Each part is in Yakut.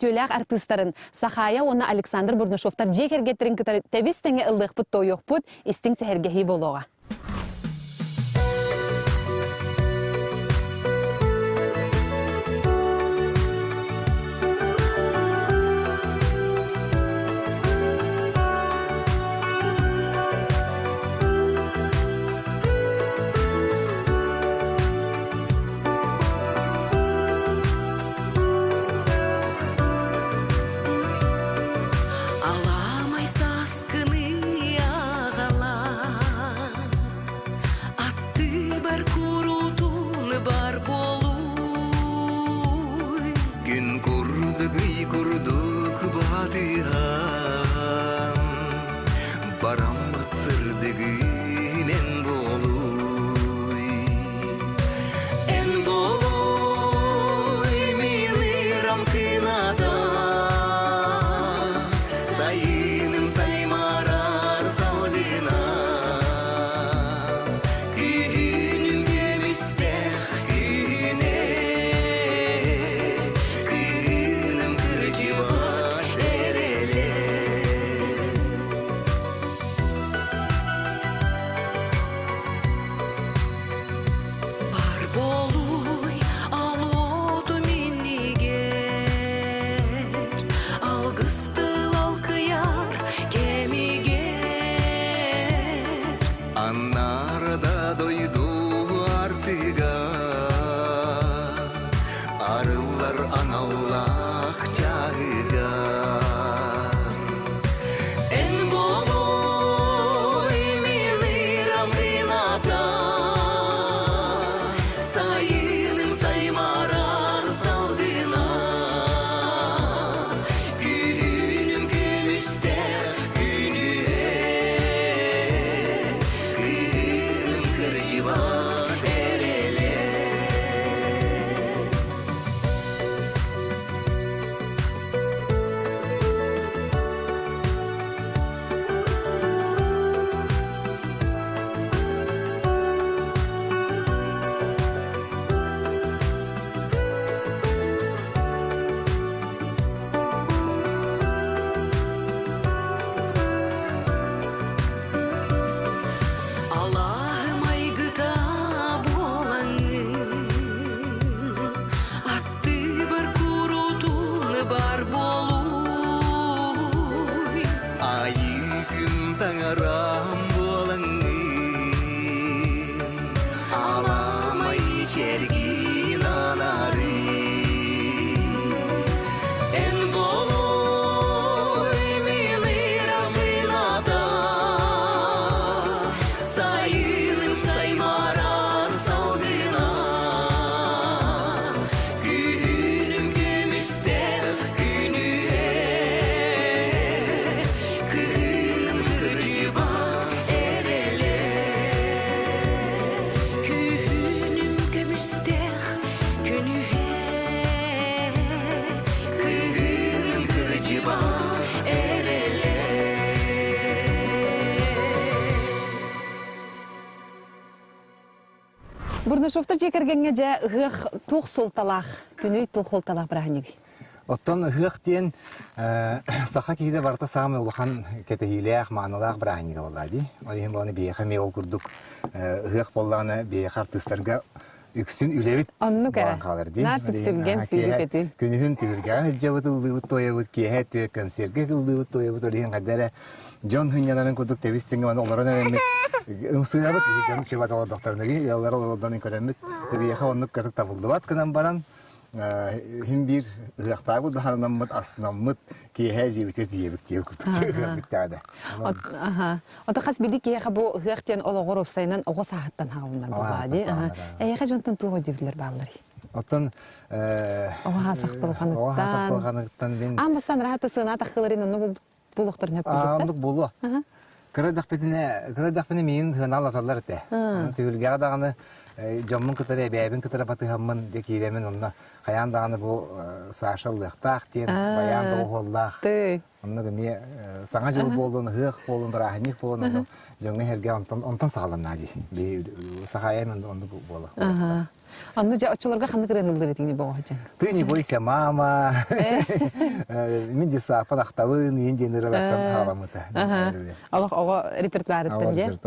Үтүөлээх артыыстарын Сахая уонна Александр Бурнашовтар дьиэ кэргэттэрин кытары тэбис-тэҥэ ыллыахпыт-туойуохпут, истиҥ сэһэргэһии буолуоҕа. Аламай сааскыны аҕалан, аттыбар куруутун бар буолуй. Күн курдук ый курдук баатыһан, бараммыт сырдыгынан буолуй. Эн буолуй милырам кыната, Сайыным саймарар салгына, Күһүнүм көмүстээх күнэ, Кыһыным кырдьыбат эрэлэ. Бар буолуй алуоту миннигэр, Алгыс тыл алкыйар кэмигэр. Аннарда дойду артыга Арыллар аналлаах чаһыга. Эн буолуй мин ырам гыната, Сайыным саймарар салгына, Күһүнүм көмүстээх күнүһэ, Кыһыным кырдьыбат эрэлэ. Алааһым айгыта буолаҥҥын, Аттыбар куруутун бар буолуй. Айыы күн таҥарам буолаҥҥын, Аламай чэргин анарый. Эн буолуй мин ырамын ата, Сайыным саймарар салгына, Күһүнүм көмүстээх күнүһэ, Кыһыным кырдьыбат эрэлэ. Күһүнүм көмүстээх күнүһэ, Кыһыным кырдьыбат эрэлэ. Бурнашовтар дьиэ кэргэҥҥэ дьэ ыһыах туох суолталаах, күнүй туох суолталаах бырааһынньыгый? Оттон ыһыах диэн саха киһитэ барыта саамай улахан кэтэһиилээх, маанылаах бырааһынньыга буолла дии. Ол иһин буолан биһиэхэ эмиэ ол курдук ыһыах буоллаҕына биһиэхэ артыыстарга үксүн үлэбит Оннук буолан ээ. хаалар дии. Наар сүпсүлгэн сүүрүк этий. Күнүһүн түһүлгэҕэ сылдьабыт, ыллыыбыт, туойабыт, киэһэ өттүгэр концергэ ыллыыбыт, туойабыт, ол иһин хайда эрэ дьон сынньанарын курдук тэбис тэҥҥэ маны олорон эрэммит ымсыырабыт, дьон чыбат олордохторуна ыаллар олордорун көрөммүт, биһиэхэ оннук кытык табыллыбат гынан баран Иһин биир ыһыахтаабыт даһанаммыт, астынаммыт, киэһэ дьиэбитигэр тиийэбит диэбит курдук ыһыахпыттаада. Ото хас биирдии киһиэхэ бу ыһыах диэн олоҕор уопсайынан оҕо сааһыттан хаалынар буоллаҕа дии. Эһиэхэ дьонтон туох өйдөбүллэр баалларый? Оттон оҕо хаасахтылҕаныттан мин аан бастаан раһата сыана таххыларын онно булуохтарын сөп курдук Оннук буолуо. Кыра эрдэхпитинэ, кыра эрдэхпинэ миигин сыанаалаталлар этэ. Түһүлгэҕэ даҕаны дьоммун кытары, эбээбин кытары батыһаммын дьэ киирэмин онно хайаан даҕаны бу Саша ыллыахтаах диэн байаан доҕуһуоллаах. Онно эмиэ саҥа дьыл буоллун, ыһыах буоллун, бырааһынньык буоллун, ону дьоҥҥо эргэ онтон онтон саҕаланна дии. Би Сахаайа оннук буола. Онну дьэ оччолорго ханнык ырыаныллар этиҥни боҕоһдьан? Ты не бойся, мама. Мин де саапан ахтабын, иин диэн ыралартан хааламмыта. Олох оҕо репертуарыттан дьэ.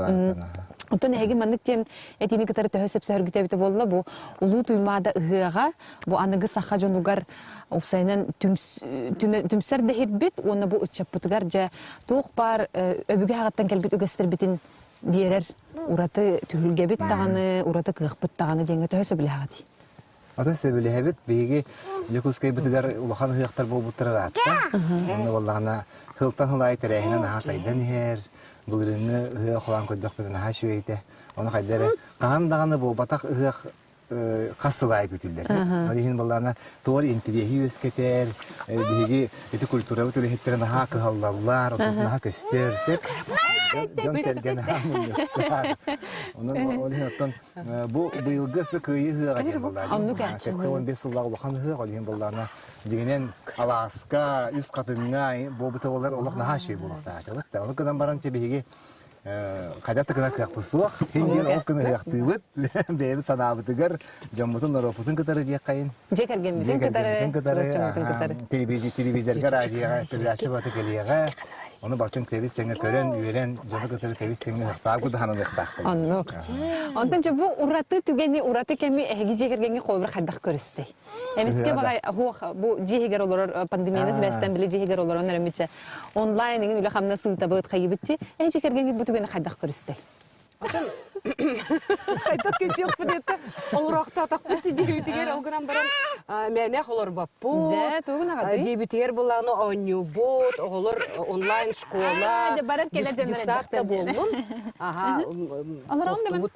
Оттон эһиги маннык диэн этиини кытары төһө сөпсөһөргүтэ эбитэ буолла бу Улуу Туймаада ыһыаҕа бу аныгы саха дьонугар уопсайынан түмсэр дэһирбит уонна бу ыччаппытыгар дьэ туох баар өбүгэ аҕыттан кэлбит үгэстэрбитин биэрэр ураты түһүлгэбит даҕаны, ураты кыахпыт даҕаны диэҥҥэ төһө сөбүлэһэҕитий? Атын сөбүлэһэбит. Биһиги Дьокуускайбытыгар улахан ыһыахтар буолбуттара ыраатта. Онно буоллаҕына сылтан сыл аайы тэрээһинэ наһаа сайдан иһэр. Былырыыҥҥы ыһыах холоон көрдөхпүнэ наһаа үчүгэй этэ. Ону хайда эрэ хаһан даҕаны буолбатах ыһыах хас сыл аайы күтүллэр. Ол иһин буоллаҕына туор интэриэһи үөскэтэр, биһиги ити культурабыт үлэһиттэрэ наһаа кыһаллаллар, наһаа көстөр, сөп. Дьон-сэргэ наһаа мунньустар. Онон ол иһин оттон бу быйылгы кыайыы ыһыаҕа диэн буоллаҕа. Оннук ээ. 75 сыллаах улахан ыһыах, ол иһин буоллаҕына дьиҥинэн алааска, үс хатыҥҥа буолбута буолар олох наһаа үчүгэй буолуохтаах. Ону гынан баран биһиги хайдах да гына кыахпыт суох. Хин диэн ол күн ыһыахтыыбыт. Бэйэбит санаабытыгар дьоммутун, норуоппутун кытары диэххэйин. Дьиэ кэргэммитин кытары, дьоммутун кытары. Телевизорга, радиоҕа передача бата кэлиэҕэ. Ону бартын тэбис тэҥэ көрөн, үөрэн, дьону кытары тэбис тэҥэ ыһыахтаах кудаһаныахтаахпын. Оннук. Онтон дьэ бу ураты түгэни, ураты кэми эһиги дьиэ кэргэҥҥэ холобур хайдах көрүстэй? Эмискэ баҕай хуох бу дьиэ иһигэр олорор пандемияны түбэстэн били дьиэ иһигэр олорон эрэммитчэ онлайн иҥин үлэ хамнас ыытабыт хайыбыт ти эн дьиэ кэргэҥҥит бу түгэни хайдах көрүстэй? Хайдах көрсүөхпүт это олороохтоотохпут диэбитигэр ол гынан баран мээнэ олорбоппут. Дьэ, тугун аҕадый? Дьиэбитигэр былааны оонньуубут, оҕолор онлайн школа, барар кэлэ дьоннор десарт да буоллун. Аха, Олороон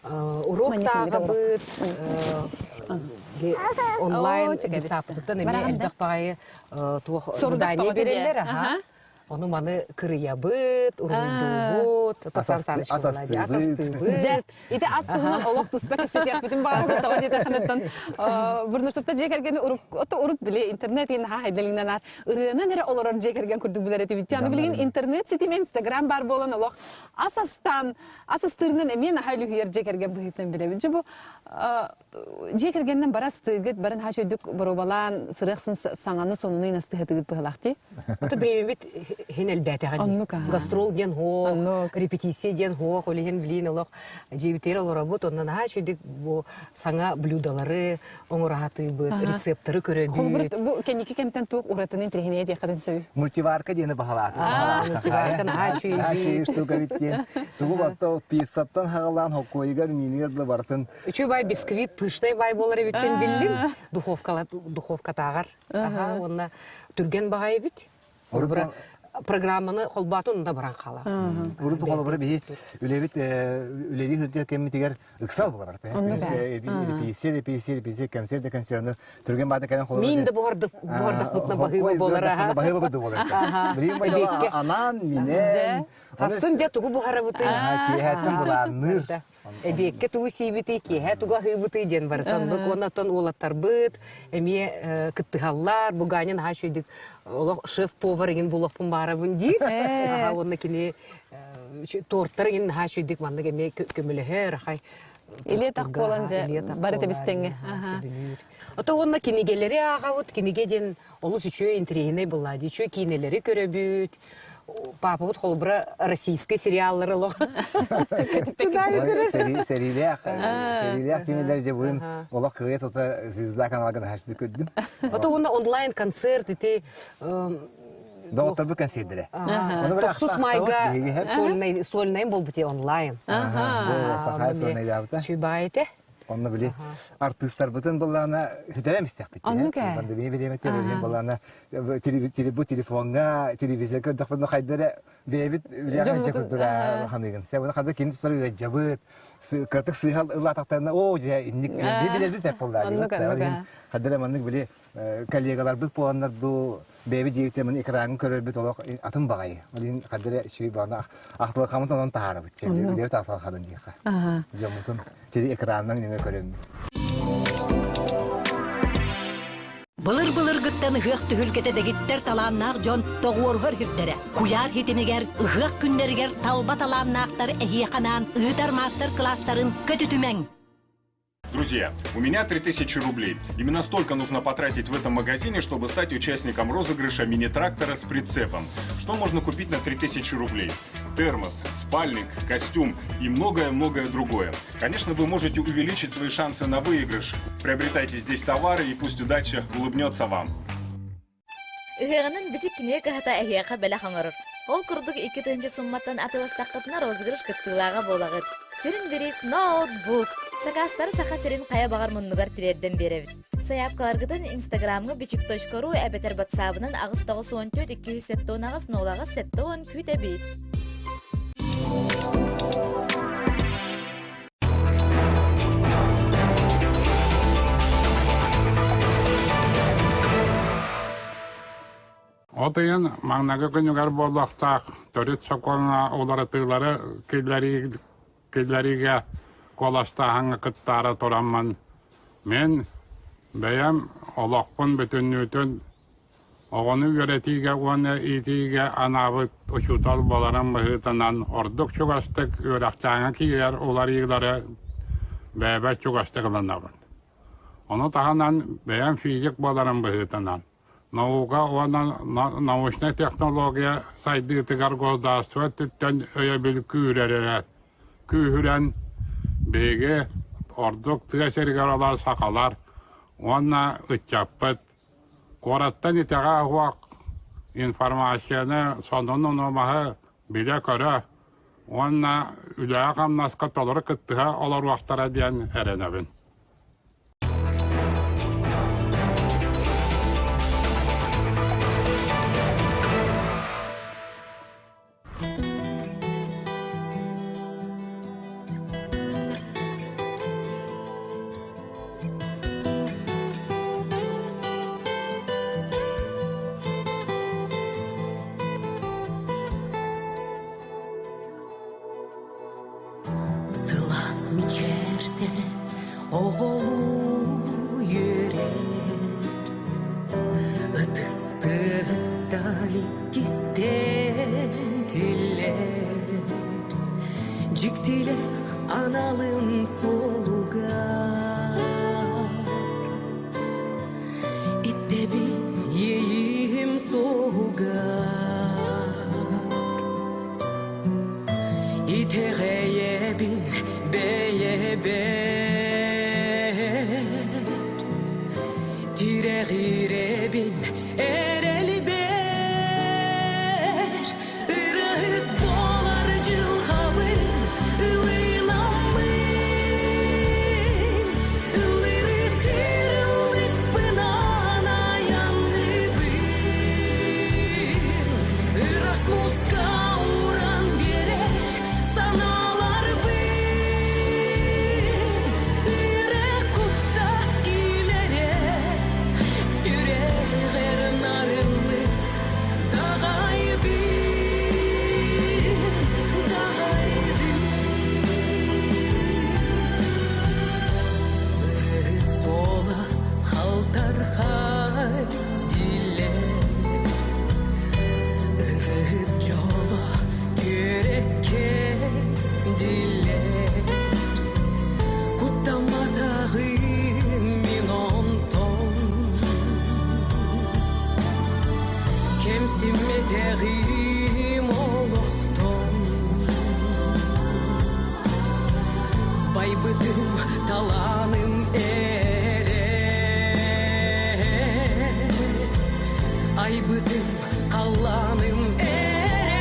Уруок тааҕабыт, онлайн десаптыттан эмиэ элбэх баҕайы туох задание биэрэллэр аха. Ону маны кырыйабыт, уруһуйдуубут, Ас Дьэ, ити ас туһунан олох туспа кэпсэтиэхпитин баҕарабыт тоҕо диэтэххинэттэн Бурнашевта дьиэ кэргэни урут били интернет иһин наһаа хайдалыҥнан аар ырыанан эрэ олорор дьиэ кэргэн курдук билэр этибит. Аны билигин интернет ситимэ Инстаграм баар буолан олох ас астаан ас астыырынан эмиэ наһаа үлүһүйэр дьиэ кэргэн быһыытынан билэбин. Дьэ бу дьиэ кэргэнинэн бара астыыгыт, барын хааш өйдүк боруобалаан, сырыахсын саҥаны сонуну астыһатыгыт быһылаах дии. Ото бириэмэбит хин элбээтэҕэ дии. Гастрол диэн хуох, репетиция диэн хуох, ол иһин билиин олох дьиэбитигэр олоробут, онно наһаа үчүгдүк бу саҥа блюдалары оҥораһатыыбыт, рецепторы көрөбүт. Холобур, бу кэнники кэмтэн туох уратыны интэриэһинэйэ диэххитин сөбүй? Мультиварка диэни баһылаатым. Мультиварка наһаа үчүгэй. штука бит диэн. Тугу батта пиццаттан хагалаан хоккойугар минигер да бартын. Үчүгэй бай бисквит пышный бай болар эбиттен биллим. Духовкатааҕар. Аха, уонна түргэн баҕайы эбит. Программаны холбоотун да баран хаалар. Урут холобура биһи үлэбит үлэлии сылдьар кэммитигэр ыксал буолар. Репетиция, репетиция, репетиция, концерт да концерт түргэн баата кэлэн холобура. Мин да буһардахпытына баһыыба буолар. Баһыыба курдук буолар. Билигин анаан минэн. Астын дьэ тугу буһарабытый? Киэһэттэн былаанныыр. Эбиэккэ тугу сиибитий, киэһэ тугу аһыыбытый диэн барытан бу уонна оттон уолаттарбыт эмиэ кыттыһаллар. Бу Ганя наһаа үчүгэйдик олох шеф-повар игин булуохпун баарабын диир. Аха уонна кини тортар игин наһаа үчүгэйдик маннык эмиэ көмөлөһөр ахай. Илиэ тах буолан дьэ бары тэбистэҥҥэ. Сөбүлүүр. Ото уонна кинигэлэри ааҕабыт. Кинигэ диэн олус үчүгэй интэриэһинэй буолла дии. Үчүгэй киинэлэри көрөбүт. Папабыт холобура российскай сериаллары олох Сэриилээх сэриилээх кинилэр дьэ бүгүн олох кыайа тута звезда каналга наһаа көрдүм. Ото уонна онлайн концерт ити Доҕотторбут концердэрэ. Тохсус майга сольнай сольнай буолбут онлайн. Сахай сольнайдаабыта. Чуйбаайте. Онно били артыыстарбытын былаана хүтэрэ истэхпит. Пандемия бириэмэтэ былаана бу телефоҥҥа, телевизорга көрдөхпүнэ хайда эрэ бэйэбит үлэҕэ курдура ханыгын. Сэ хада кини тустар ыалдьабыт, кыратык сыыһа ылаатахтарына оо дьэ инник би билэрбит пеп буолла. Хайда эрэ маннык били коллегаларбыт буоланнар дуу бэйэбит дьиэбитэ маны экраҥҥа көрөрбүт олох атын баҕайы. Ол иһин хайда эрэ үчүгэй баҕана ахтылхаммыт онон таһаарабыт. Билэбит ахтылханын диэххэ. Дьоммутун экранынан нөҥө көрөммүт. Былыр-былыргыттан ыһыах түһүлгэтэ дэгиттэр талааннаах дьон тоҕуоруһар сирдэрэ. Куйаар ситимигэр, ыһыах күннэригэр талба талааннаахтар эһиэхэ анаан ыытар маастар-кылаастарын көтүтүмэҥ! Друзья, у меня 3000 рублей. Именно столько нужно потратить в этом магазине, чтобы стать участником розыгрыша мини-трактора с прицепом. Что можно купить на 3000 рублей? Термос, спальник, костюм и многое-многое другое. Конечно, вы можете увеличить свои шансы на выигрыш. Приобретайте здесь товары и пусть удача улыбнется вам. Ыһыаҕынан Бичик кинигэ кыһата эһиэхэ бэлэх оҥорор. Ол курдук 2000 сумматтан атыыластаххытына розыгрыш кыттыылааҕа буолаҕыт. Сүрүн бириис ноутбук. Сакаастары Саха сирин хайа баҕар муннугар тириэрдэн биэрэбит. Сайаапкаларгытын Инстаграмҥа бичик.ру эбэтэр батсаабынан 894 278 08 70 күүтэбит. От ыйын маҥнайгы күнүгэр буолуохтаах төрүт сокуоҥҥа уларытыылары киллэриигэ куоластааһыҥҥа кыттаары тураммын, мин бэйэм олохпун бүтүннүүтүн Оҕону үөрэтиигэ уонна иитиигэ анаабыт учуутал буоларын быһыытынан ордук чугастык үөрэхтээҥҥэ киирэр уларыйыылары бэйэбэр чугастык ылынабын. Ону таһынан бэйэм физик буоларым быһыытынан наука уонна научнай технология сайдыытыгар государство өттүттэн өйөбүл күүрэрэ күүһүрэн биһиги ордук тыа сиригэр олорор сахалар уонна ыччаппыт Куораттан итэҕэ-уох информацияны, сонуну-нуомаһы билэ-көрө уонна үлэҕэ-хамнаска толору кыттыһа олоруохтара диэн эрэнэбин. Сылаас мичээрдэ оҕолуу үөрэр Ытыстыттан иккистээн тиллэр Дьиктилээх аналым суолугар Иттэбин иэйиим суоһугар Итэҕэйэбин бэйэбэр Тирэҕирэбин эрэлбэр Ырыһыт буолар дьылҕабын ылынаммын Ыллырытыр ыллыкпынан айанныыбын Ыраас мууска ууран биэрэр санааларбын Үөрэ кутта киилэрэ сүрэҕэр нарыннык даҕайбын даҕайбын Ырыһыт буола халтархай дилэр Ырыһыт дьоло түөрэккэ дилэр Куттамматаҕым мин онтон Кэмсиммэтэҕим олохтон Байбытым талааным эрэ Айбытым халлааным эрэ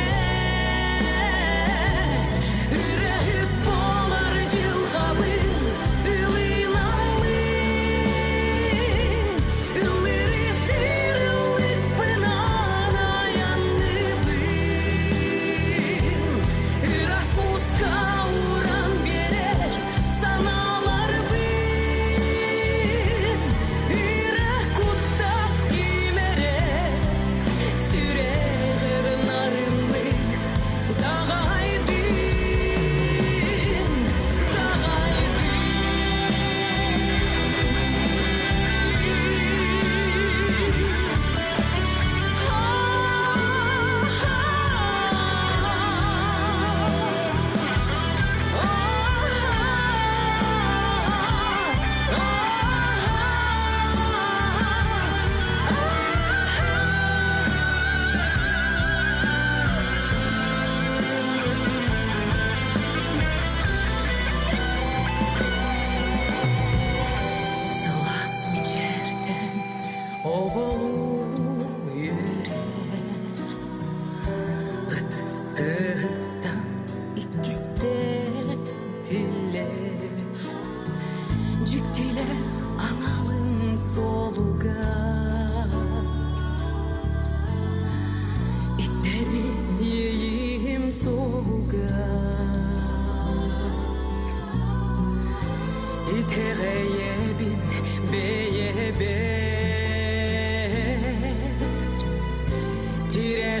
Үрэһит буолар дьылҕабын ылынаммын Ыллырыттыр ыллыкпынан айанныбын Ыраас мууска ууран биэрэр санааларбын Үөрэ куттап кимэрэ сүрэҕэр.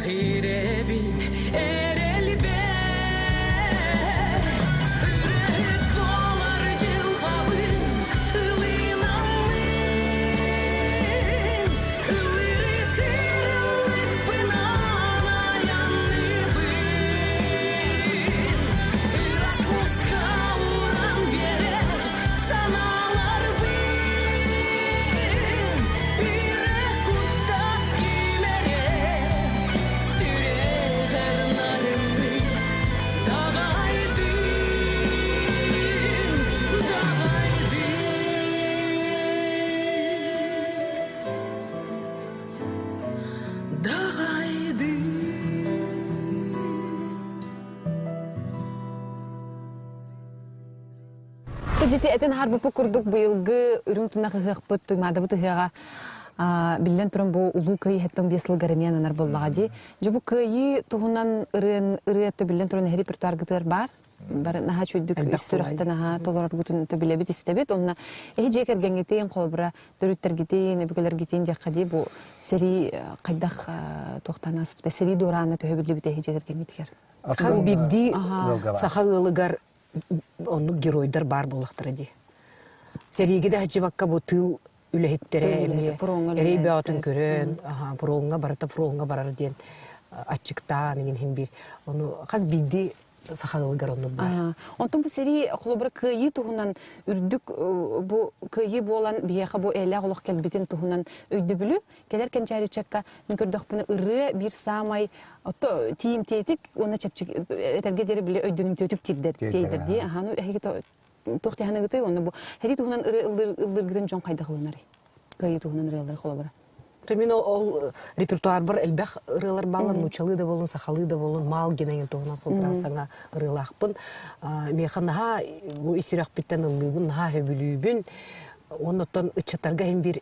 Тирэҕирэбин эрэлбэр Үрөһүт буолар дьылҕабын ылынаммын Ылырытыр ыллыкпынан айанныыбын Ыраас муска ууран биэрэр санааларбын Үрэх куттах кимэрэ сүрэҕэр нарыннык даҕайдын, даҕайдын. Даҕайдын. Дьити этин харбыппыт курдук быйылгы үрүҥ тунах ыһыахпыт Туймаадабыт ыһыаҕа биллэн туран бу улуу кыайыы 75 сылыгар эмиэ ананар буоллаҕа дии. Дьэ бу кыайыы туһунан ырыан ырыа биллэн туран эһири репертуаргытыгар баар. Бары наһаа чүйдүк Элбэх үс сүрэхтэн наһаа толороргутун билэбит истэбит. Онно эһи дьиэ кэргэҥҥитин холобура төрүттэргитин, өбүгэлэргитин диэххэ дии бу сэрии хайдах туохтан ааспыта сэрии дуораана төһө биллибит эһи дьиэ кэргэҥҥитигэр? Хас биирдии саха ыалыгар оннук геройдар баар буоллахтара дии. Сэриигэ да сылдьыбакка бу тыыл үлэһиттэрэ эмиэ эрэй бөҕөтүн көрөн, фроҥҥа барыта фроҥҥа барар диэн аччыктаан иҥин иһин биир. Ону хас биирдии саха ыалыгар оннук баар. Онтон бу сэрии холобура кыайыы туһунан үрдүк бу кыайыы буолан биһиэхэ бу эйэлээх олох кэлбитин туһунан өйдөбүлү кэлэр кэнчээри ыччакка мин көрдөхпүнэ ырыа биир саамай ото тиийимтиэтик уонна чэпчэки этэргэ диэри били өйдөнүмтүөтүк тиэрдэр тиэйдэр дии аха ну эһиги туох тиһаныгытый уонна бу һэрии туһунан ырыа ыллыыргытын дьон хайдах ылынарый кыайыы туһунан ырыалары холобура Мин ол репертуарбар элбэх ырыалар бааллар, нууччалыы да буоллун, сахалыы да буоллун, маал гинайын туһунан холбура саҥа ырыалаахпын. Миэхэ наһаа бу ис сүрэхпиттэн ыллыыбын, наһаа сөбүлүүбүн. Оннуттан ыччаттарга иһин биир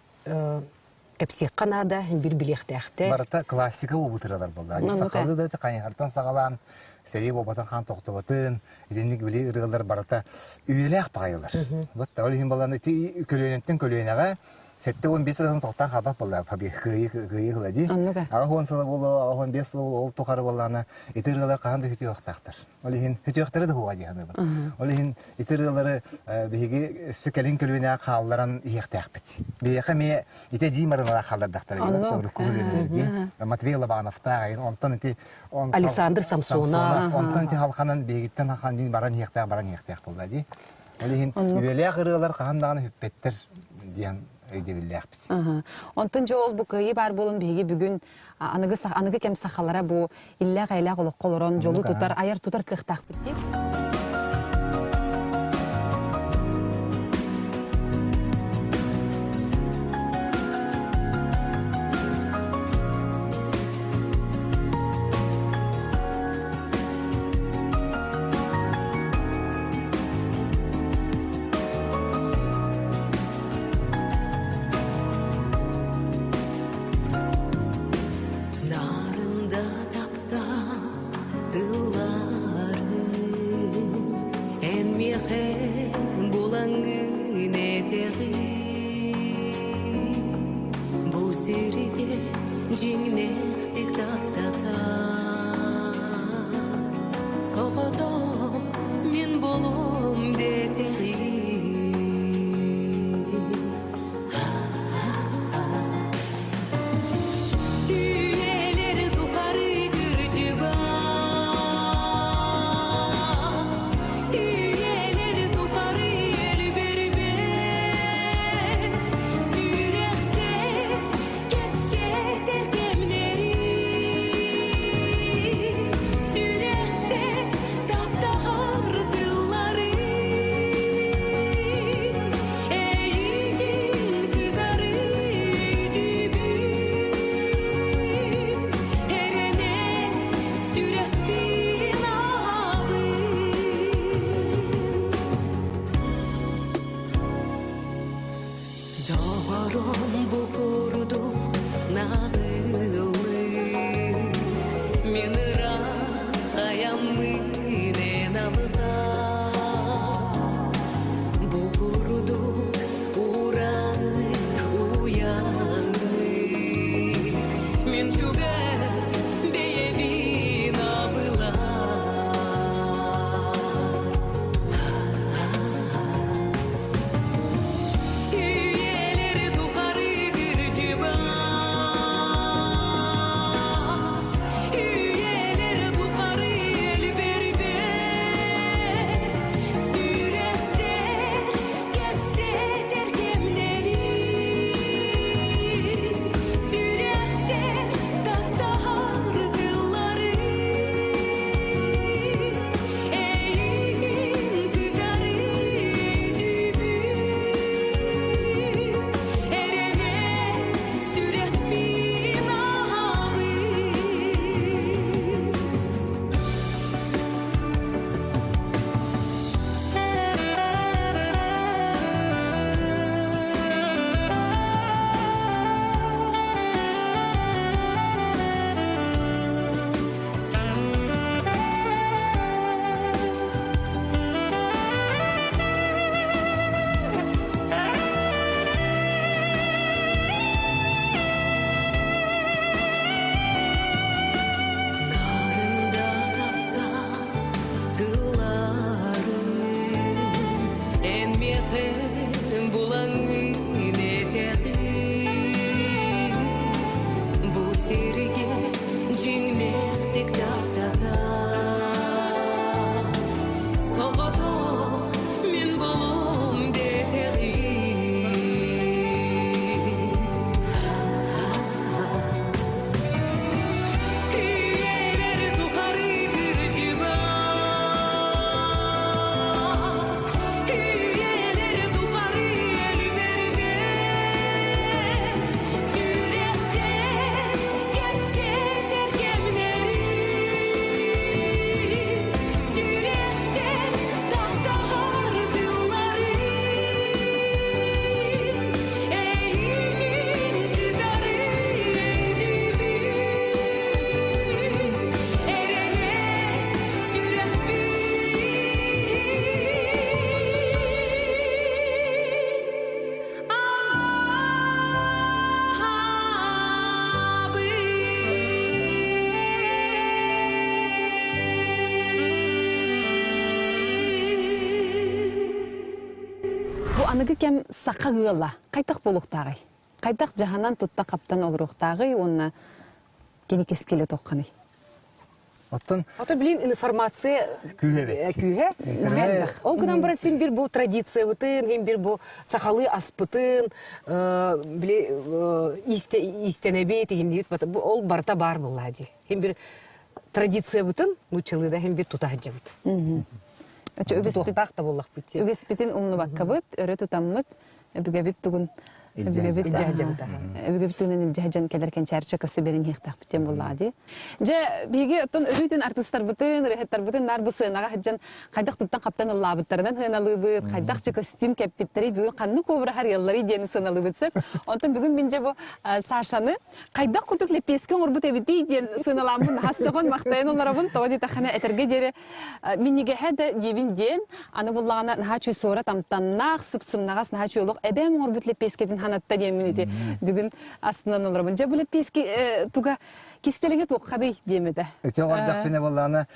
кэпсиэххэ наада, биир билиэхтээхтэр. Барыта классика буолбут ырыалар буолла. Сахалыы да хайыһартан саҕалаан сэрии буолбатын хаан тохтубатын, итинник били ырыалар барыта үйэлээх баҕайылар. Вот ол иһин балан ити көлүөнэттэн көлүөнэҕэ 75 сылын тохтоон хаалбат буолла кыайыы кыайыы ыла дии. 80 сыла буолуо, 85 сыла буолуо, ол тухары буоллаҕына ити ырыалар хаһан да хүтүөхтаахтар. Ол иһин хүтүөхтэрэ да хуга дии саныыбын. Ол иһин ити ырыалары биһиги өссө кэлин көлүөнэҕэ хаалларан иһиэхтээхпит. Биһиэхэ эмиэ ити эдьиий марыналаах хааллардахтара урукку көлүөнэлэр дии. Матвей Лобановтаах айын онтон ити Александр Самсонов. Онтон ити халханан биһигиттэн хахан дии баран иһиэхтээх баран иһиэхтээх буолла дии. Ол иһин үөлээх ырыалар хаһан даҕаны хүппэттэр диэн өйдөбүллээхпит. Онтон дьэ ол бу кыайыы баар буолан биһиги бүгүн аныгы аныгы кэм сахалара бу иллээх-эйэлээх олоххо олорон дьолу тутар, айар тутар кыахтаахпыт дии. Нарында таптал тылларын Эн миэхэ булаҥҥын этэҕин Бу сиргэ дьиҥнээхтик таптатар Соҕотох мин буолуом дэтэҕин Үйэлэр тухары кырдьыга Үйэлэр тухары өлбөрбөт Сүрэхтэр кэпсэтэр кэмнэри Сүрэхтэр таптаһар тыллары Эйигин кытары өйдүүбүн Эрэнэ сүрэхпин аһабын Доҕорум бу курдук наҕыллык Мин ыраах айаммын эн алҕаа Бу курдук урааннык уйаҥнык Мин чугас бэйэм. Аныгы кэм саха ыала хайдах буолуохтааҕый? Хайдах дьаһанан тутта-хаптан олоруохтааҕый уонна кини кэскилэ туохханый? Оттон Ото билин информация күүһэ эбит. Күүһэ. Интернет. Ол гынан баран син бир бу традициябытын, син бир бу сахалыы аспытын, били истэнэбит, игиннибит бу ол барыта баар буоллаа дии. Хин бир традициябытын нууччалыыда хин бир тута сылдьабыт. Тутуохтаах да буоллахпыт. Үгэспитин умнубаккабыт, өрө тутаммыт, өбүгэбит тугун өбүгэбит өбүгэбит тыынын илдьэ сылдьан кэлэр кэнчээрчэ көссө берин иһиэхтээхпит диэн буоллаҕа дии. Дьэ, биһиги оттон өрүүтүн артыыстарбытын, ырыаһыттарбытын наар бу сыанаҕа сылдьан хайдах туттан-хаптан ыллаабыттарынан сыаналыыбыт, хайдах чэ костюм кэппиттэрий, бүгүн ханнык обраһар ыалларый диэни сыаналыыбыт сөп. Онтон бүгүн мин дьэ бу Сашаны хайдах курдук лэппиэскэ оҥорбут эбитий диэн сыаналааммын наһаа сөҕөн махтайан олоробун. Тоҕо диэтэххинэ этэргэ диэри минньигэһэ да диибин диэн, аны буллаҕына наһаа үчүгэй суорат амтаннаах, сып-сымнаҕас наһаа үчүгэй олох эбээм оҥорбут лэппиэскэтин ханатта диэммин ити бүгүн астынан олоробун. Дьэ бу лэппиэски туга кистэлэҥэ туохханый диэм этэ. Ити оҕордохпүнэ буоллаҕына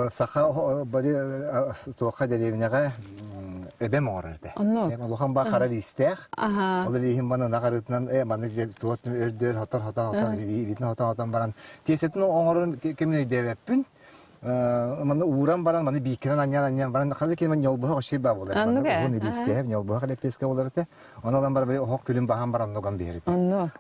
саха бары туохха дэриэбинэҕэ эбэм оҥорор этэ. Онно. Улахан баа хара лиистээх. Ол лииһин маны ынах арыытынан маны туот өрдөөн хотон хотон хотон илиитин хотон хотон баран тиэсэтин оҥорон кэмин өйдөөбөппүн. Маны ууран баран маны бииккэнэн анньан анньан баран халы кэмин ньолбуһа ошой баа буолар. Уһун илиискэ ньолбуһа лэппиэскэ буолар этэ. Ону ылан баран оһох күлүн баһан баран нуган биэрити.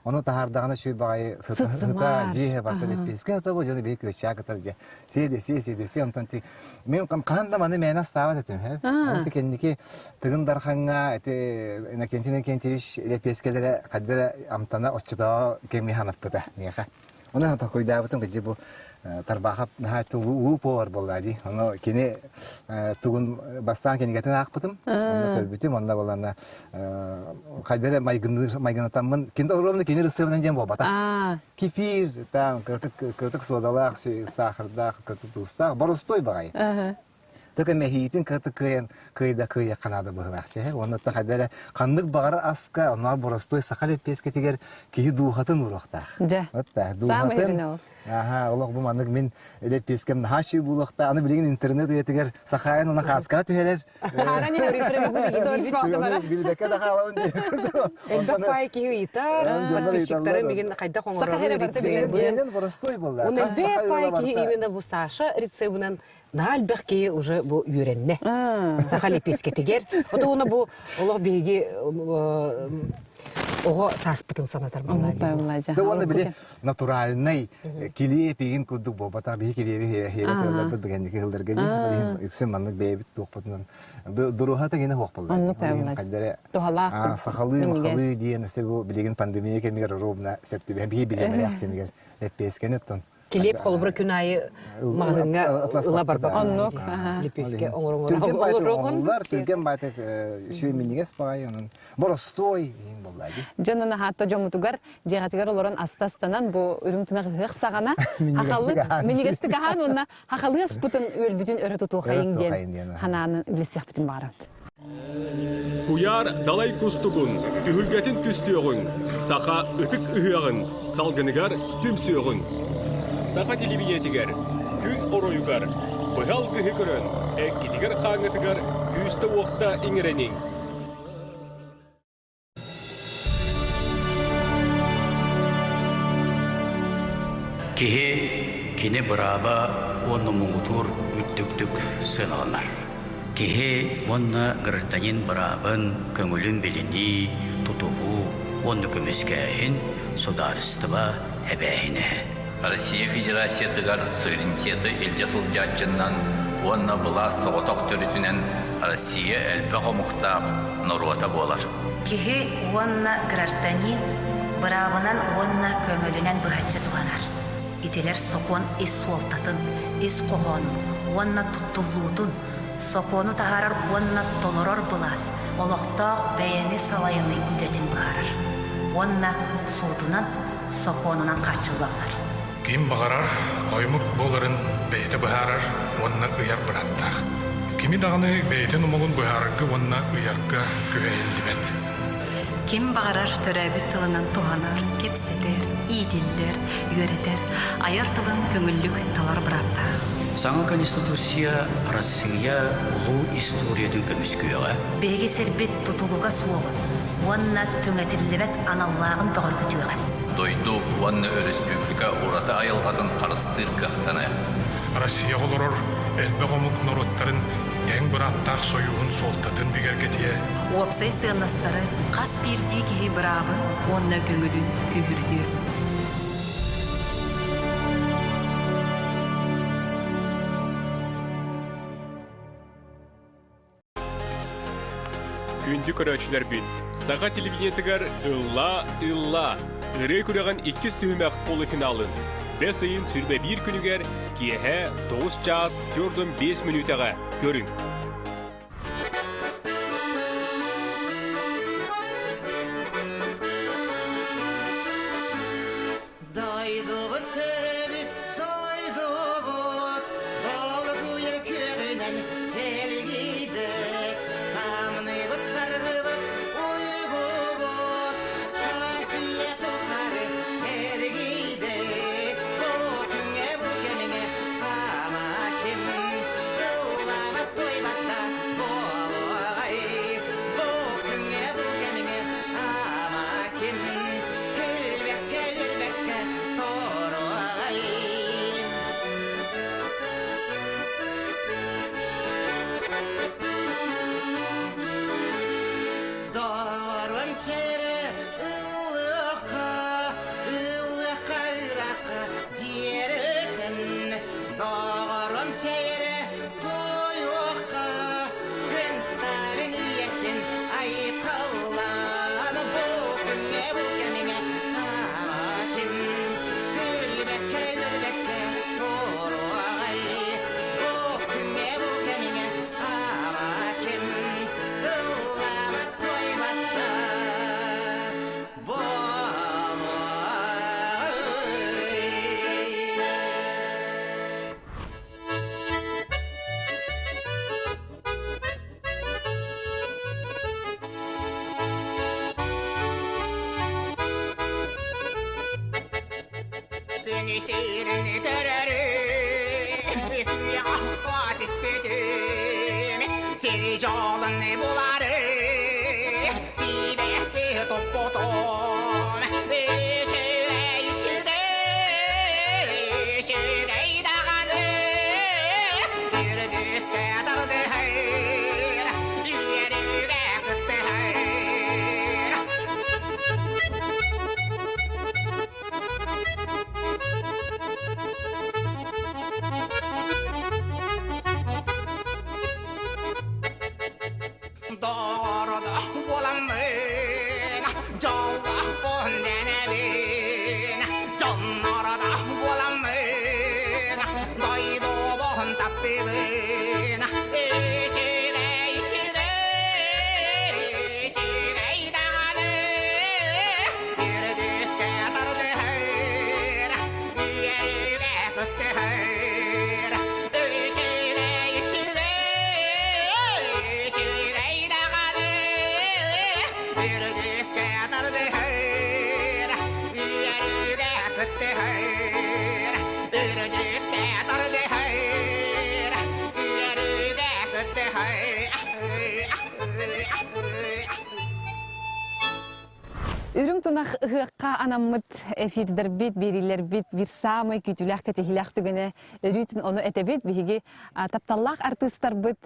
Ону таһаардаҕына шүй баҕайы сыта дьиэһэ барта лэппиэскэ ата бу дьону бии күөччээ кытар дьэ. Сиэде сиэ сиэде сиэ онтон ти мен хаһан да маны мээнэ астаабат этим һэ. Оны кэнники Тыгын Дархаҥҥа ити Иннокентий Иннокентьевич лэппиэскэлэрэ хаддара амтана оччотоо кэмҥэ ханаппыта миэхэ. Оны толкуйдаабытым кыдьы бу Тарбаахап наһаа улуу повар буолла дии. Ону кини тугун бастаан кинигэтин аахпытым, онно көрбүтүм, онно буолана хайдары майгынныыр майгынатаммын кини оруобуна кини ырысыабынан диэн буолбатах. Кефир, там кыртык кыртык суодалаах, саахардаах, кыртык туустаах, боростуой баҕайы. Только мэһиитин кыртык кыайан кыайда кыайыахха наада быһыылаах сиһэ. Уонна хайда эрэ ханнык баҕар аска, оннооҕор боростуой саха лэппиэскэтигэр киһи дууһатын ууруохтаах. Дьэ. Вот так, дууһатын. Аха, олох бу маннык мин лэппиэскэм наһаа үчүгэй буолуохтаах. Аны билигин интернет үйэтигэр Сахаайын уна хааскаҕа түһэрэр. Билбэккэ да хаалабын Элбэх паай киһи ыйытар, подписчиктары мигин хайдах оҥорорун рецебин. Боростуой буолла. Он элбэх паай киһи именно бу Саша рецебынан наһаа элбэх киһи уже бу үөрэннэ. Саха лэппиэскэтигэр. Ото уна бу олох биһиги оҕо сааспытын санатар буолла. Да уонна били натуральнай килиэп игин курдук буолбатах биһи килиэби хиэбэ тыалларбыт бигэнники хылларга дии үксүн маннык бэйэбит туохпутунан дуруһа тагина хуох буолла. Оннук Туһалаах сахалыы махалыы диэн бу билигин пандемия кэмигэр ровно сөп түбэһэ биһи билиэмэлээх кэмигэр лэппиэскэни оттон Килиэп холобура күн аайы маҕаһыыҥҥа ыла барбат. Оннук. Лепеске оҥорон Түргэн баайты оҥоһуллар, түргэн баайты үчүгэй минньигэс баҕайы, онон боростуой иһин буолла дии. Дьон наһаатта дьоммутугар дьиэҕитигэр олорон аста-астанан бу үрүҥ тунах ыһыах саҕана хахалы минньигэстик аһаан уонна хахалыы аспытын үөлбүтүн өрө тутуохайыҥ диэн ханааны билсиэхпитин баҕарабыт. Куйаар далай кустугун, түһүлгэтин түстүөҕүҥ, саха ытык ыһыаҕын салгыныгар түмсүөҕүҥ. Саха телевидениетигэр күн оройугар быһа алгыһы көрөн, эккитигэр-хааҥҥытыгар күүстэ-уохта иҥэрэниҥ. Киһи кини бырааба уонна муҥутуур үрдүктүк сыаналанар. Киһи уонна гражданин быраабын көҥүлүн билинии, тутуһуу уонна көмүскээһин судаарыстыба эбээһинэһэ. Россия Федерациятыгар суверенитеты илдьэ сылдьааччыннан уонна былаас соҕотох төрүтүнэн Россия элбэх омуктаах норуота буолар. Киһи уонна гражданин быраабынан уонна көҥүлүнэн быһаччы туһанар. Итилэр сокуон ис суолтатын, ис хоһоонун уонна туттуллуутун, сокуону таһаарар уонна толорор былаас олохтоох бэйэни салайыныы үлэтин быһаарар уонна суутунан, сокуонунан хааччыллаллар. Ким баҕарар хоймук буоларын бэйэтэ быһаарар уонна ыйар бырааптаах. Кими даҕаны бэйэтин омугун быһаарарга уонна ыйарга күһэйиллибэт. Ким баҕарар төрөөбүт тылынан туһанар, кэпсэтэр, иитиллэр, үөрэтэр, айар тылын көҥүллүк талар бырааптаах. Саҥа Конституция Арассыыйа улуу историятын көмүскүөҕэ. Биһиги сирбит тутулуга суоҕун уонна түҥэтиллибэт аналлааҕын бөҕөргөтүөҕэ. Дойду уонна өрөспүүбүлүкэ ураты айылҕатын харыстыыр кыахтаныа. Россияҕа олорор элбэх омук норуоттарын тэҥ бырааптаах сойууһун суолтатын бигэргэтиэ. Уопсай сыаннастары хас биирдии киһи быраабын уонна көҥүлүн күүһүрдүө. Күндү көрөөччүлэрбит, саха телевидениетыгар Ыллаа, ыллаа ырыа күрэҕин иккис түһүмэх полуфиналын бэс ыйын 21 күнүгэр киэһэ 9 чаас 45 мүнүүтэҕэ көрүҥ. Дойдубут төрөбүт дойдубут долгуйар күөҕүнэн чэлгийдэ Самныбыт саргыбыт уйгубут саас-үйэ тухары эргийдэ Бу күҥҥэ бу кэмҥэ ама ким ыллаабат туойбат да буолуоҕай Бу күҥҥэ бу кэмҥэ ама ким күлбэккэ үөрбэккэ туруоҕай Доруом чэрэ ыллыахха, ыллыахха ыраахха дьиэрэтэн Доҕорум чэйэрэ туойуохха, күн Сталин үйэтин айхаллаан бу күҥҥэ бу кэмҥэ ама ким күлбэккэ үөрбэккэ туруоҕай бу күҥҥэ бу кэмҥэ ама ким ыллаабат туойбат да Күнү сирин көрөрү Түспүтүм Сири жолун булары Сибэкки топпотон Үчүгэй үчүгэй Үчүгэй даҕаны Үрдүккэ тардыһар Үөрүүгэ кыттыһар Доҕордо буоламмын, дьоллоохпун дэнэбин, дьоннордо буоламмын, дойдубун таптыыбын. Үчүгэй, үчүгэй, үчүгэй даҕаны, үрдүккэ тардыһар, үөрүүгэ кыттыһар. Үчүгэй, үчүгэй, үчүгэй даҕаны, үрдүккэ тардыһар, үөрүүгэ кыттыһар. Үрдүккэ тардыһар, үөрүүгэ кыттыһар. Үрүҥ тунах ыһыахха анаммыт эфирдэрбит, биэриилэрбит биир саамай күүтүүлээх кэтэһиилээх түгэнэ өрүүтүн ону этэбит. Биһиги тапталлаах артыыстарбыт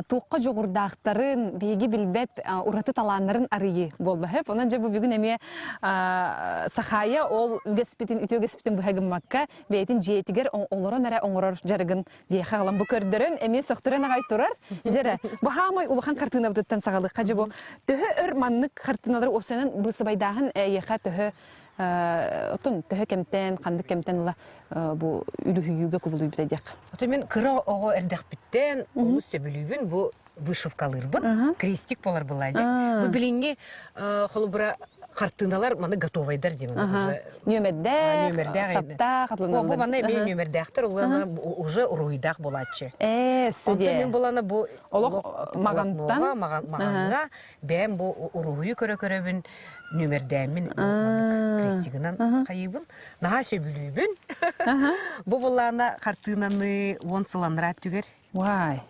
туохха дьоҕурдаахтарын, биһиги билбэт ураты талааннарын арыйыы буолла. Хөп, онон дьэ бу бүгүн эмиэ Сахая ол үгэспитин, үтүө үгэспитин быһа гыммакка, бэйэтин дьиэтигэр олорон эрэ оҥорор дьарыгын биэхэ аҕалан бу көрдөрөн эмиэ сөхтөрөн аҕай турар. Дьэрэ, бу хаамай улахан хартыынабытыттан саҕалыахха дьэ бу төһө өр маннык хартыыналары уопсайынан быысыбайдааһын эйиэхэ төһө оттон төһө кэмтэн, ханнык кэмтэн ыла бу үлүһүйүүгэ кубулуйбута диэххэ. Ото мен кыра оҕо эрдэхпиттэн олус сөбүлүүбүн бу вышивкалыырбын крестик болар былази. Бу билиҥҥи холобура. Хартыыналар маны готовайдар дии уже. Нүөмэрдээх, саптаах, атланаллар. Бу манна эмиэ нүөмэрдээхтэр, уже уруһуйдаах буолааччы. Ээ, өссө Онтон мин булана бу олох маҕантан маҕаҥҥа бэйэм бу уруһуйу көрө-көрөбүн нүөмэрдээммин крестигынан хайыыбын. Наһаа сөбүлүүбүн. Бу булаана хартыынаны 10 сыл анараа түгэр Вай.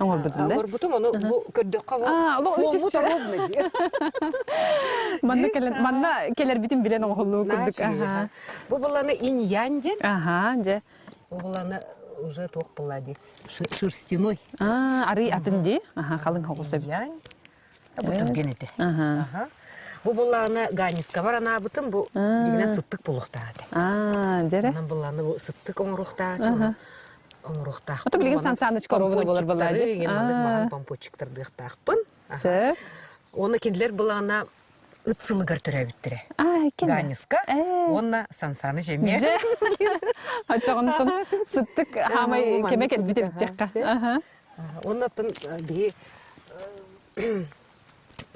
Оҥорбутун да? Оҥорбутум, ону бу көрдөххө бу фонбут ровный диир. Манна кэлэн манна кэлэрбитин билэн оҥоһуллуу курдук. Бу буланы инь-янь диэн. Аха, дьэ. Бу буланы уже туох була ди шерстяной. А, арый атын ди. Аха, халыҥ хоҕус эбит. Янь. Бу түргэн этэ. Аха. Бу буллааны Ганискабар анаабытым бу дигинэн сыттык булуохтаах этэ. Аа, дьэрэ. Онон буллааны бу сыттык оҥоруохтаах оҥоруохтаахпын. Ото билигин Сан Саныч коробуна болар балаа ди. Маннык маһан помпочиктардыахтаахпын. Сөп. Уонна кинилэр былаана ыт сылыгар төрөөбүттэрэ. Ганиска уонна Сан Саныч эмиэ. Очоҕонтон сыттык хаамай кэмэ кэлбит эбит диэххэ. Уонна оттон биһи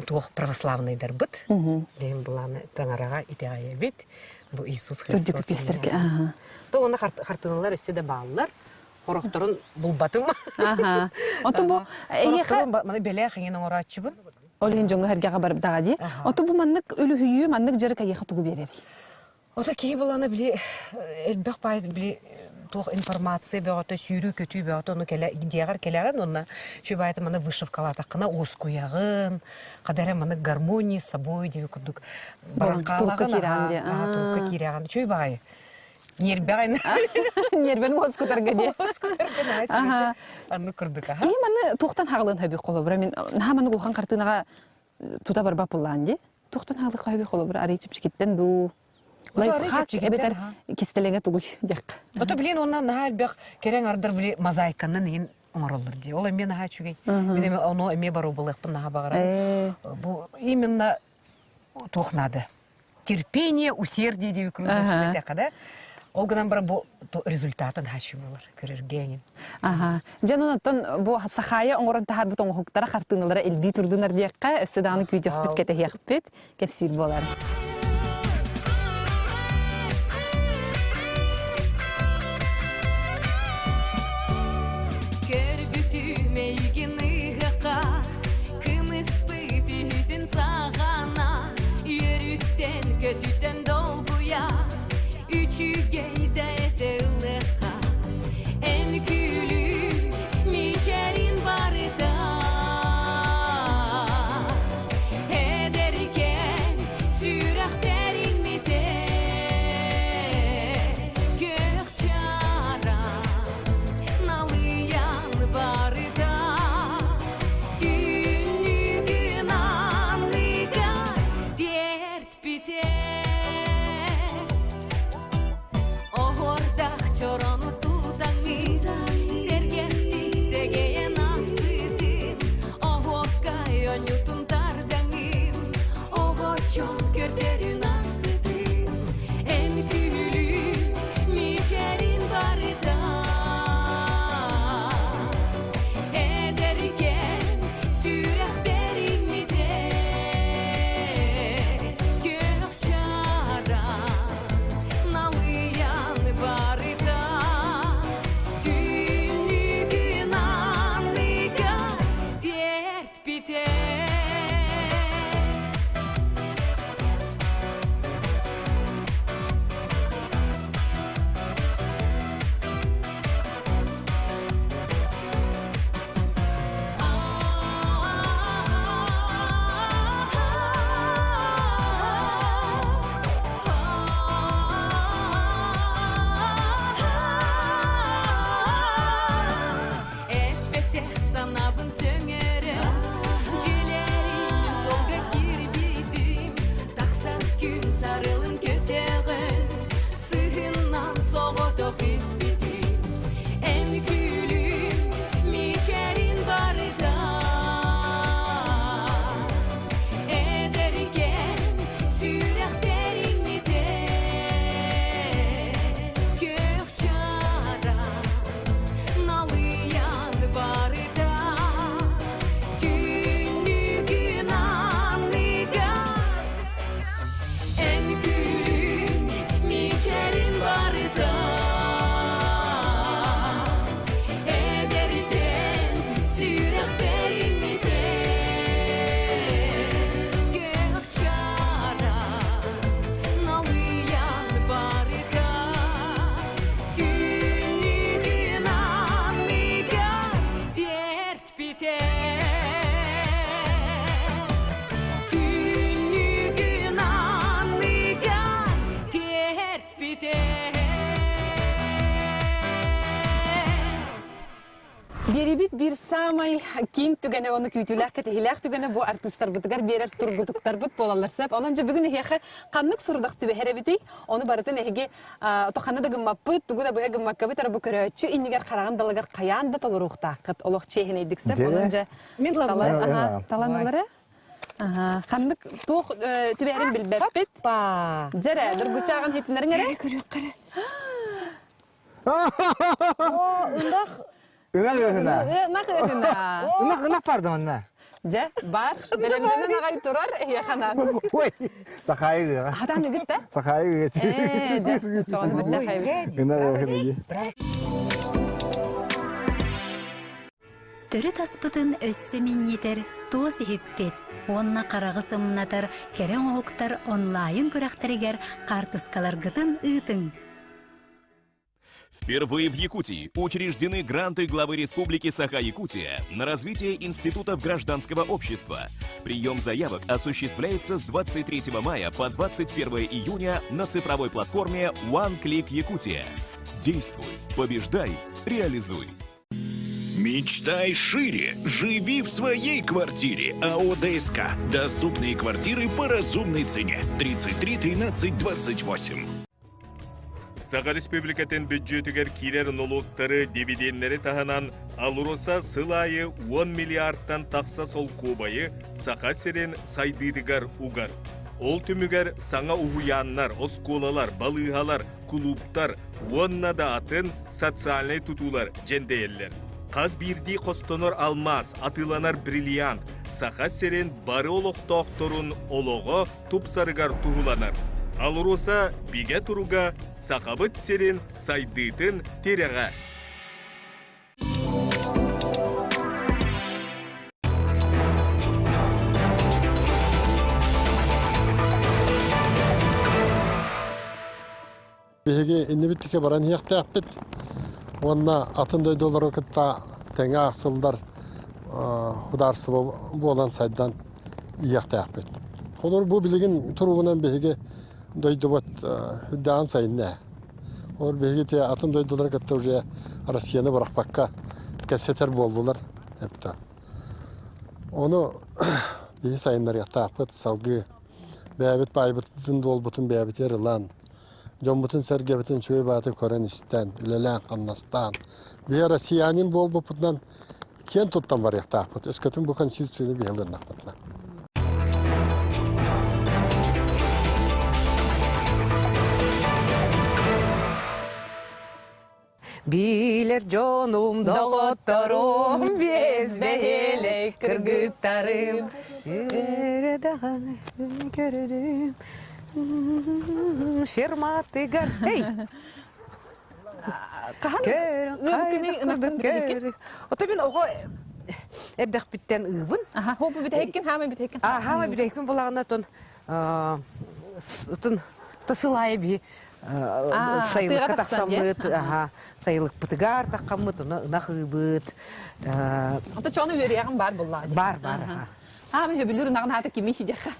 туох православныйдарбыт диэн былааны таҥараҕа итэҕэйэбит. Бу Иисус Христос. То уонна хартыыналар өссө да бааллар. Хорохторун булбатым. Оту бу эйиэхэ маны бэлээх иҥин оҥорооччубун. Ол иһин дьоҥҥо эргэҕэ бардаҕа дии. Оту бу маннык үлүһүйүү, маннык дьарык эйиэхэ тугу биэрэрий? Ото киһи булана били элбэх баай били туох информация бөҕөтө сүүрүү-көтүү бөҕөтө ону кэлэ дьиэҕэр кэлэҕин уонна чүбайты маны вышивкалаатаххына уоскуйаҕын хадара маны гармония с собой диэби курдук баран хаалаҕын турукка киирэҕин үчүгэй баҕайы ньиэрбэҕин ньиэрбэн уоскутарга диэ уоскутарга аннык курдук аха киһи маны туохтан хаҕылын хөбү холобура мин наһаа маны улахан хартыынаҕа тута барбап буллаан дии Тухтан хаалык хаһыби холобур арый чэпчэкиттэн дуу лайфхак эбэтэр кистэлэҥэ тугуй диэххэ. Ото билин онно наһаа элбэх кэрэҥ ардар били мозаиканан иһин оҥороллор дии. Ол эмиэ наһаа үчүгэй. Мин эмиэ ону эмиэ боруобалыахпын наһаа баҕарабын. Бу именно туох наада. Терпение, усердие диэби курдук да. Ол гынан баран бу результатын хаачы буолар көрөргө эҥин. Аха. Дьэ онон бу Сахаайа оҥорон таһаарбыт оҥоһуктара хартыыналара элбии турдунар диэххэ, өссө даҕаны күүтүөхпүт, кэтэһиэхпит, кэпсиир буолар. Көрбүтүм эйигин ыһыахха, кымыспыт иһитин саҕана, үөрүттэн көтүтэн долгуйа, Үчүгэй да этэллэхха, эн күлүү мичээрин барыта. Эдэркээн сүрэхтэриҥ митэ, күөх чаара налыйан барыта. Түүнүгүн аныгар тиэртпитэ. Оһуордах чорону тутаҥҥыт, сэргэхтик сэгэйэн ааспытын, оһуоккай онньутун тардаҥын, оҕочон көрдөрүн ааспытын, эн күлүү мичээрин барыта. Эдэркээн сүрэхпэр иҥмитэ, күөх чара налыйан барыта түүнүгүн аныга тиэртпитэ. Эппэтэх санаабын сөҥөрөн, дьиэлэрим суолга киирбитим, тахсан күн сарылын көтөҕөн, сыһыннан соҕотох испитим. Эн күлүм мичээрин барыта Эдэркээн сүрэхпэр иҥмитэ Күөх чара налыйан барыта Түүнүгүн аныгар. Биэрибит биир саамай киин түгэнэ уонна күүтүүлээх кэтэһиилээх түгэнэ бу артыыстарбытыгар биэрэр тургутуктарбыт буолаллар сөп. Онон дьэ бүгүн эһиэхэ ханнык сорудах түбэһэр эбитий? Ону барытын эһиги ханна да гыммаппыт, тугу да быһа гыммаккабыт эрэ бу көрөөччү иннигэр хараҕын далыгар хайаан да толоруохтааххыт. Олох чиэһинэйдик сөп. Онон дьэ Мин талан ылары. Ханнык туох түбэһэрин билбэппит. Дьэрэ, дургучааҕын хитинэриҥ эрэ. Көрүөххэ О, ынах. Ынах ыһына. Ынах ыһына. Ынах ынах барды онна. Дьэ, бар. Бэлэмнэнэн аҕай турар эһиэханан. Ой, сахайы ыаҕа. Хатан ыгыт да? Сахайы ыаҕа. Ээ, дьэ, чоҕону бэртээхэй. Ынах ыһына дии. Төрүт аспытын өссө минньитэр туос иһиппит уонна хараҕы сымнатар кэрэ оҥоһуктар онлайн күрэхтэригэр хаартыскаларгытын ыытыҥ. Впервые в Якутии учреждены гранты главы Республики Саха-Якутия на развитие институтов гражданского общества. Прием заявок осуществляется с 23 мая по 21 июня на цифровой платформе OneClick Якутия. Действуй, побеждай, реализуй. Мечтай шире, живи в своей квартире. АО ДСК. Доступные квартиры по разумной цене. 33 13 28. Саха Республикатын бүддьүөтүгэр киирэр нолуоктары, дивиденнэри таһынан АЛРОСА сыл аайы 10 миллиардтан тахса солкуобайы Саха сирин сайдыытыгар угар. Ол түмүгэр саҥа уһуйааннар, оскуолалар, балыыһалар, кулууптар уонна да атын социальнай тутуулар дьэндэйэллэр. Хас биирдии хостонор алмаас, атыыланар бриллиант Саха сирин бары олохтоохторун олоҕо тупсарыгар туһуланар. АЛРОСА бигэ туруга Сахабыт сирин сайдыытын тирэҕэ. Биһиги иннибиттикэ баран иһиэхтээхпит уонна атын дойдулары кытта тэҥэ аахсыллар судаарыстыба буолан сайдан иһиэхтээхпит. Холобур, бу билигин туругунан биһиги дойдубут үрдээҕин сайынна. Олор биһиги те атын дойдулары кытта уже Россияны бырахпакка кэпсэтэр буоллулар эптэ. Ону биһи сайыннарыахтаахпыт салгыы бэйэбит баайбытын дуолбутун бэйэбитигэр ылан дьоммутун-сэргэбитин үчүгэй бааты көрөн-истэн, үлэлээн-хамнастаан, биһи россиянин буолбуппутунан киэн туттан барыахтаахпыт. Өскөтүн бу конституцияны биһи ылыннахпытына. Билэр дьонум, доҕотторум, биэс бэһиэлэй кыргыттарым. Өрө даҕаны көрөрүм, ферматыгар. Эй! Ото мин оҕо эрдэхпиттэн ыыбын. Аха, хоо бу бүтэһиккин, хаама бүтэһиккин. Хаама бүтэһикпин булаҕына тон тон тасылаайы биһи сайылыкка тахсаммыт, сайылыкпытыгар таххаммыт, ону ынах ыыбыт. Ото чону үөрүйэҕин бар буллаҕа. Бар, бар. Аа, мен хөбүлүр ынаҕын аата кими диэххэ.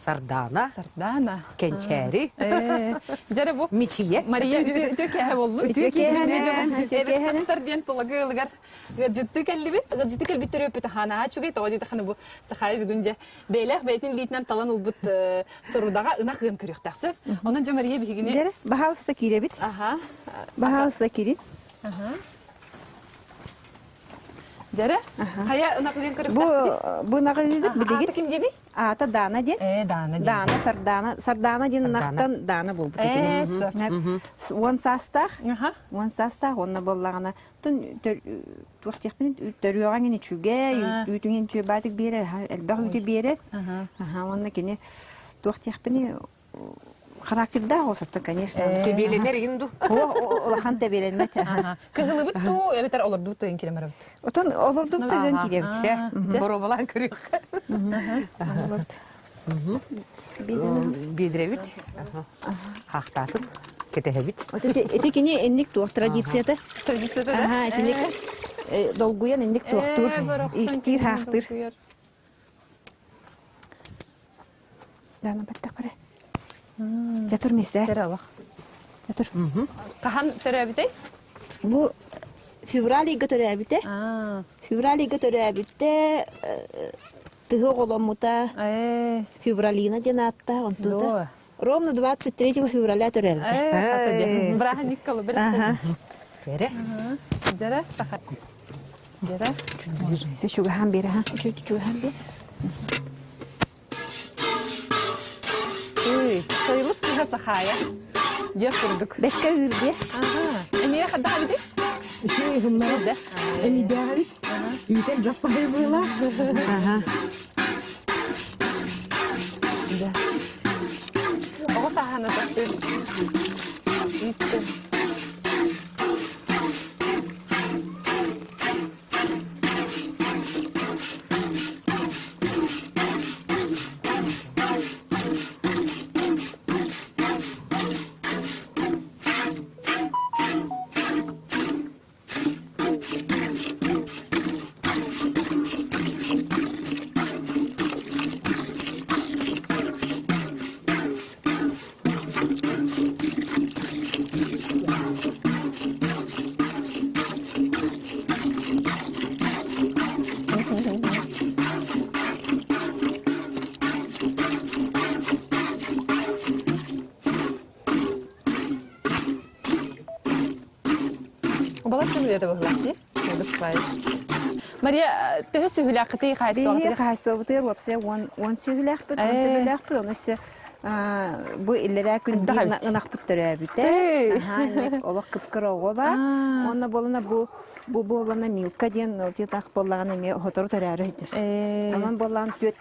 Сардаана. Сардаана. Кэнчээри. Дьэрэ бу. Мичийэ. Мария үтүө кээһэ боллун. Үтүө кээһэ. Үтүө кээһэ. диэн тулагы ылыгар ыалдьытты кэллибит. Ыалдьытты кэлбит төрөппүт хаанаа чугай тоҕо диэтэххинэ бу Сахаайа бүгүн дьэ бэйэлээх бэйэтин илиитинэн талан ылбыт сорудаҕа ынах ыан көрүөхтээх сөп. Онон дьэ Мария биһигини Дьэрэ, баһаалыста киирэбит. Аха. Баһаалыста киирин. Аха. Дьэрэ, хайа ынах ыан көрүөхтээх Бу бу ынаҕы ыыгыт билигин. Аата ким диэний? Аата Даана диэн. Ээ, Даана диэн. Даана, Сардаана, Сардаана диэн ынахтан Даана буолбут Ээ, сөп. Уон саастаах. Уон саастаах уонна буоллаҕына туох диэхпин төрүөҕэҥин үчүгэй, үүтүҥин үчүгэй баатык биэрэр, элбэх үүтү биэрэр. Уонна кини туох диэхпиний характердаах осоттон, конечно. Тэбиэлэнэр игин ду? Улахан тэбиэлэммэт. Кыһылыбыт туу эбэтэр олордубут тыгын киирэн барабыт. Отон олордубут тыгын киирэбит. Боруобалаан көрүөххэ. Биэдирэбит. Хаахтаатын кэтэһэбит. Ити кини инник туох традицията? Традицията да? Итинник долгуйан инник туохтуур, ииктиир, хаахтыыр. Даана баттах баре. Дьэ тур миэстэ. Дьэ тур. Хаһан төрөөбүтэй? Бу. Февраль ыйга төрөөбүтэ. Февраль ыйга төрөөбүтэ, тыһы оҕоломмута. Февралина диэн ааттаах онтута. Ровно 23 февраля төрөөбүтэ. Бырааһынньык кылы Ага. Дьэрэ. Дьэрэ саха. Дьэрэ. Чугаһан биэр, аха. Чугаһан биэр. Үй, сайылык кыһа сахаайа. Диэх курдук. Бэккэ үүрдиэ. Эмиэ хаддаха бити? Үчүгэй гыннара. Эмидээҕит. Үүтэр заппаһы буола. Аха. Оҕо сааһана тастыр. Үүттэн. Балачча үлэтэ быһылаах дии. Мария, төһө сүһүлээххитий хаайыстыбаҕытыгар? Биһиги хаайыстыбабытыгар уопсайа 10 сүһүлээхпит, 10 төбөлөөхпүт, ону өссө бу иллэрээ күн биир ынахпыт төрөөбүтэ. Олох кып-кыра оҕо баар. Уонна буолана бу бу буолана Милка диэн титах буоллаҕына эмиэ сотору төрөөрү сылдьар. Онон буоллаҕын түөт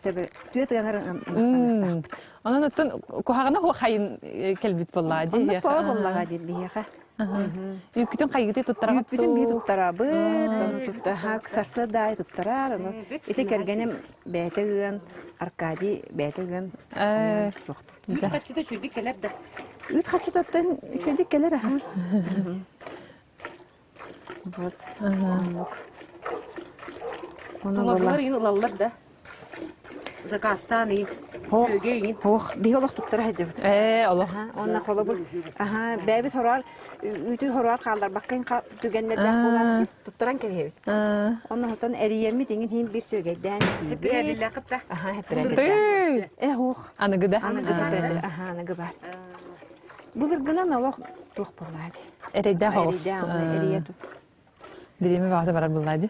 төбө түөт ыанар ынахтаныахтаахпыт. Онон оттон куһаҕана хуохайын кэлбит буоллаҕа дии. Оннук буоллаҕа дии биһиэхэ. Үүккүтүн хайгытыы туттарабыт Үүппүтүн бии туттарабыт, ону туттаха сарсыарда аайы туттарар, ону ити кэргэним бэйэтэ ыан, Аркадий бэйэтэ ыан Үүт хаччыта үчүгдүк кэлэр да. Үүт хаччытаттан үчүгдүк кэлэр аха. Вот. Оннук. Ону буолла. ылаллар да. Заказтаан иин. Ох, биһи олох туттара сылдьабыт. Ээ, олох. Онно холобур, аха, бэйэбит хороар, үүтү хороар хаалларбакка түгэннэрдээх буолааччы туттаран кэбиһэбит. Онно хотон эрийэммит иҥин иһин биир сүөгэйдээн сиибит. Хэппирээдиллээх Аха, хэппирээдиллээх. Э, уох. Аныгы да. Аныгы аха, аныгы бар. Былыргынан олох туох буоллаа дии. Эрэйдээх оҕус. Эрэйдээх, эрийэ тут. Бириэмэ баҕата барар буллаа дии.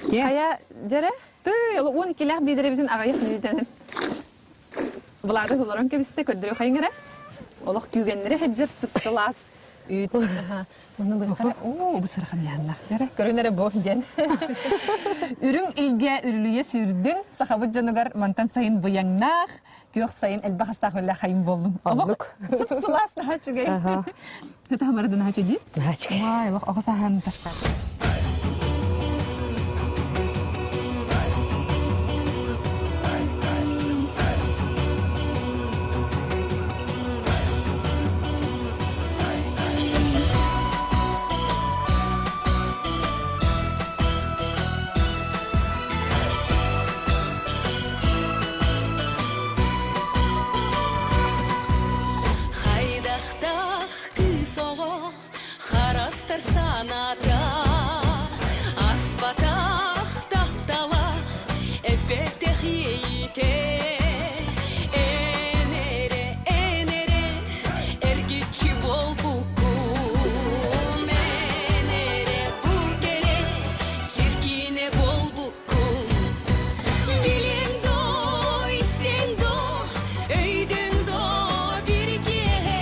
Хайа, дьэрэ, тыы, 12-лээх биэдэрэбитин аҕыйах мүнүүтэнэн Влада олорон кэбистэ, көрдөрү хайыҥ эрэ. Олох күүгэннэри сылдьар сып-сылаас үүт. Онно быһахара, оо, бу сарахан яаннах дьэрэ, көрүн эрэ бу диэн. Үрүҥ илгэ үрүлүйэ сүүрдүн, сахабыт дьонугар мантан сайын быйаҥнаах, күөх сайын элбэх астаах үлэ хайын буоллун. Оннук. Сып-сылаас наһаа үчүгэй. Хытаамарда наһаа үчүгэй. Наһаа үчүгэй. Вай, олох оҕо сааһын тахтар. Хайдахтаах кыыс оҕо харастар санаата Аспатах таптала эппэтэх иэйиитэ Эн эрэ, эн эрэ эргиччи буолбуккун Эн эрэ бу кэрэ сир киинэ буолбуккун Билиэҥ доо, истиэҥ доо, өйдүөҥ доо бир киэһэ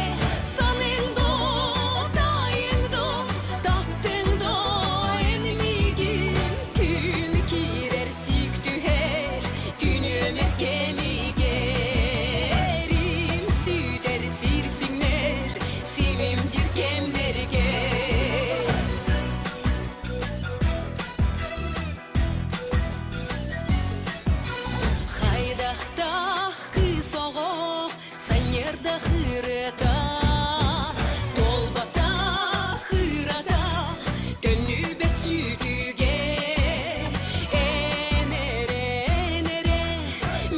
Саныаҥ доо, таайыаҥ доо, таптыаҥ доо эн миигин Күн киирэр, сиик түһэр, күн үөмэр кэмигэр Им сүтэр, сир сиҥнэр, симимдир кэмнэргэ Хайдахтаах кыыс оҕо санньыардах ырыата, Туолбатах ырата төннүбэт сүтүгэ. Эн эрэ, эн эрэ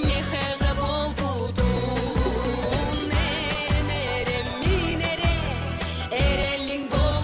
миэхэҕэ буолбутун, Эн эрэ, мин эрэ эрэлиҥ буолбутун.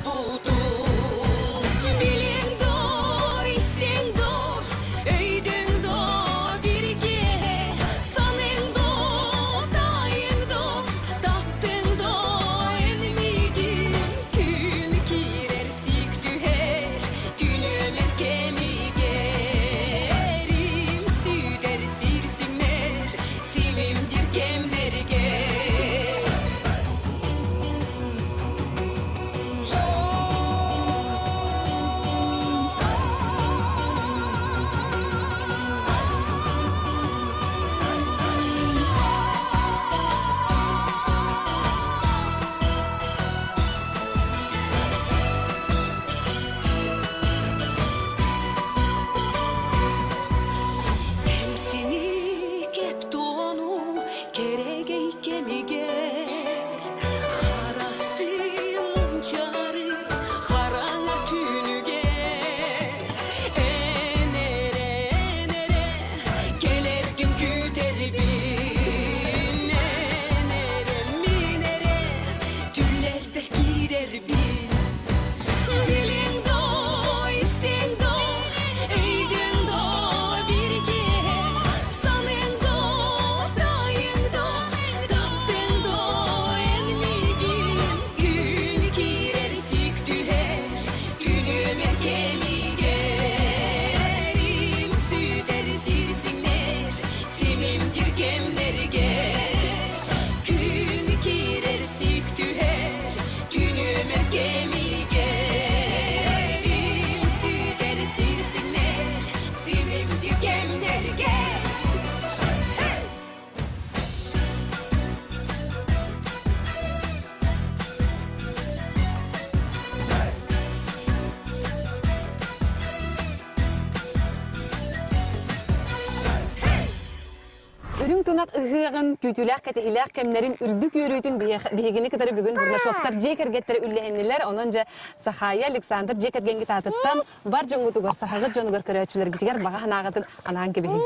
Тунах ыһыаҕын күүтүүлээх кэтэһиилээх кэмнэрин үрдүк үөрүүтүн биһигини кытары бүгүн Бурнашовтар дьиэ кэргэттэрэ үллэһиннилэр. Онон дьэ Сахая Александр дьиэ кэргэҥҥит аатыттан бар дьоҥҥутугар, сахаҕыт дьонугар көрөөччүлэргитигэр баҕа санааҕытын анаан кэбиһиҥ.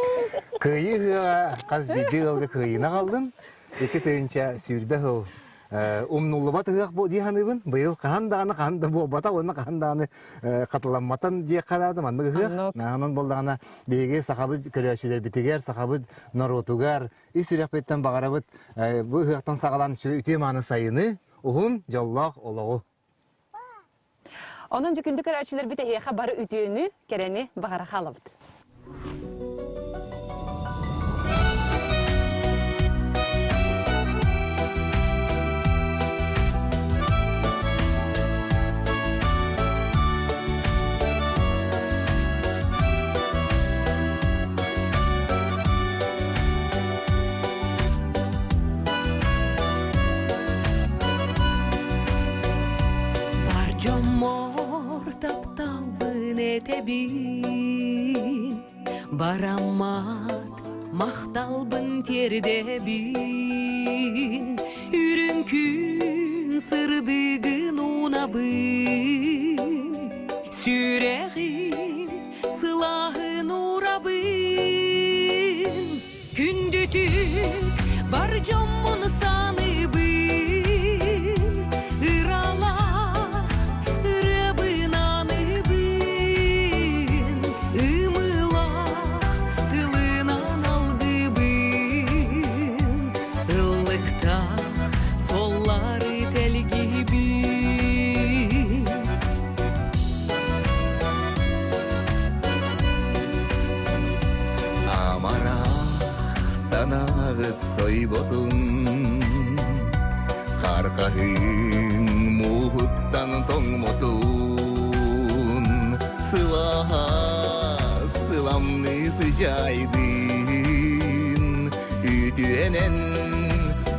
Кыайыы ыһыаҕа хас биирдии ыалга кыайыыны аҕаллын. 2020 сыл умнуллубат ыһыах дии саныыбын. Быйыл хаһан даҕаны хаһан да буолбата уонна хаһан даҕаны хатыламматан диэххэ наада маннык ыһыах. Онон буоллаҕына биһиги сахабыт көрөөччүлэрбитигэр, сахабыт норуотугар ис сүрэхпиттэн баҕарабыт бу ыһыахтан саҕалаан үтүө мааны сайыны, уһун дьоллоох олоҕу. Онон дьүкүндү көрөөччүлэрбит эһиэхэ бары үтүөнү, кэрэни баҕара хаалабыт. Бар дьоммор тапталбын этэбин, Бараммат махталбын тиэрдэбин. Үрүҥ күн сырдыгын уунабын, Сүрэҕим сылааһын уурабын. Күндүтүк бар дьоммун саныыбын, Ыралаах ырыабын аныыбын, Ымыылаах тылынан алгыыбын, Ыллыктаах суоллары тэлгиибин. Амарах санааҕыт сойботун, Хархаһыын мууһуттан тоҥмотун, Сылаһа сыламныы сыдьаайдын, Үтүөнэн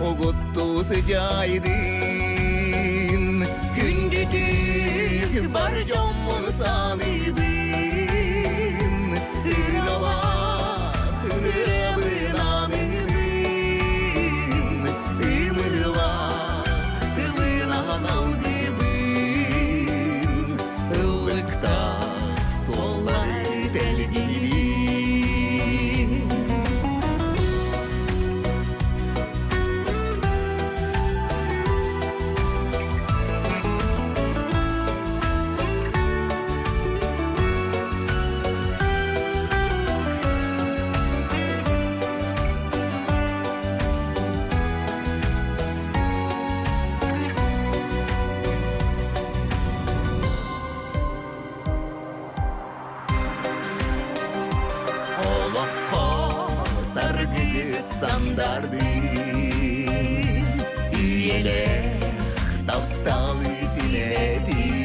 угуттуу сыдьаайдын, Күндүтүк бар дьоммун саныыбын, Ыралаах ырыабын аныыбын, Ымыылаах тылынан алгыыбын, Ыллыктаах суоллары тэлгиибин. Олоххо саргыт сандардын, Үйэлээх тапталы силэтин,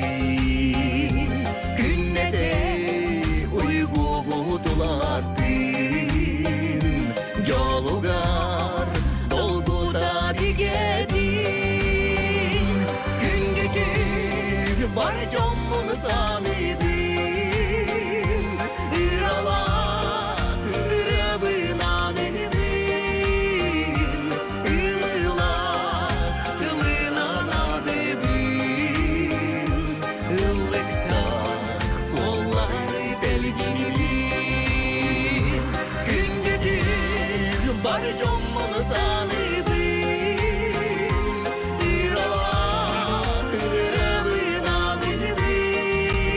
Күннэтэ уйгугу тулаттын, Дьолугар долгута бигэтин, Күндүтүк бар дьоммун саныыбын, Ыралаах ырыабын аныыбын, Ыллаах тылынан аныыбын, Ыллыктаах суоллары тэлгиибин, Күндүтүк бар дьоммун саныыбын, Ыралаах ырыабын аныыбын.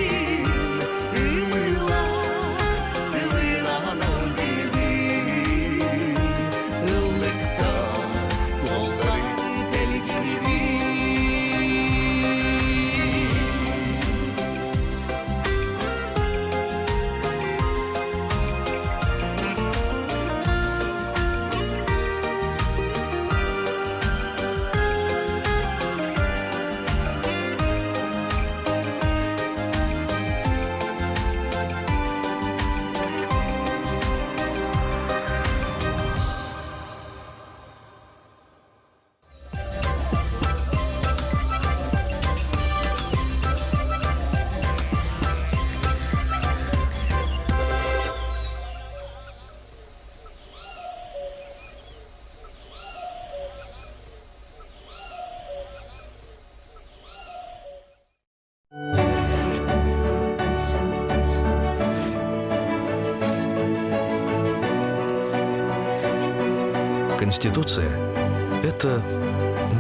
Конституция – это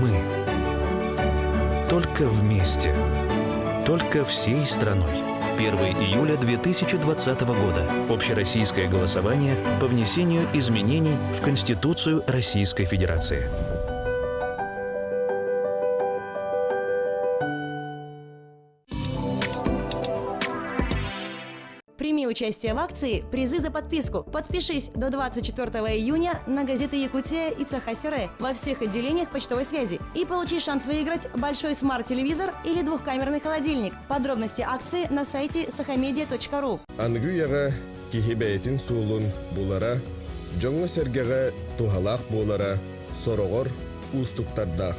мы. Только вместе. Только всей страной. 1 июля 2020 года. Общероссийское голосование по внесению изменений в Конституцию Российской Федерации. Прими участие в акции «Призы за подписку». Подпишись до 24 июня на газеты «Якутия» и «Сахасере» во всех отделениях почтовой связи и получи шанс выиграть большой смарт-телевизор или двухкамерный холодильник. Подробности акции на сайте sahamedia.ru. Аныгы үйэҕэ киһи бэйэтин суолун булара, дьоҥҥо-сэргэҕэ туһалаах буолара сороҕор уустуктардаах.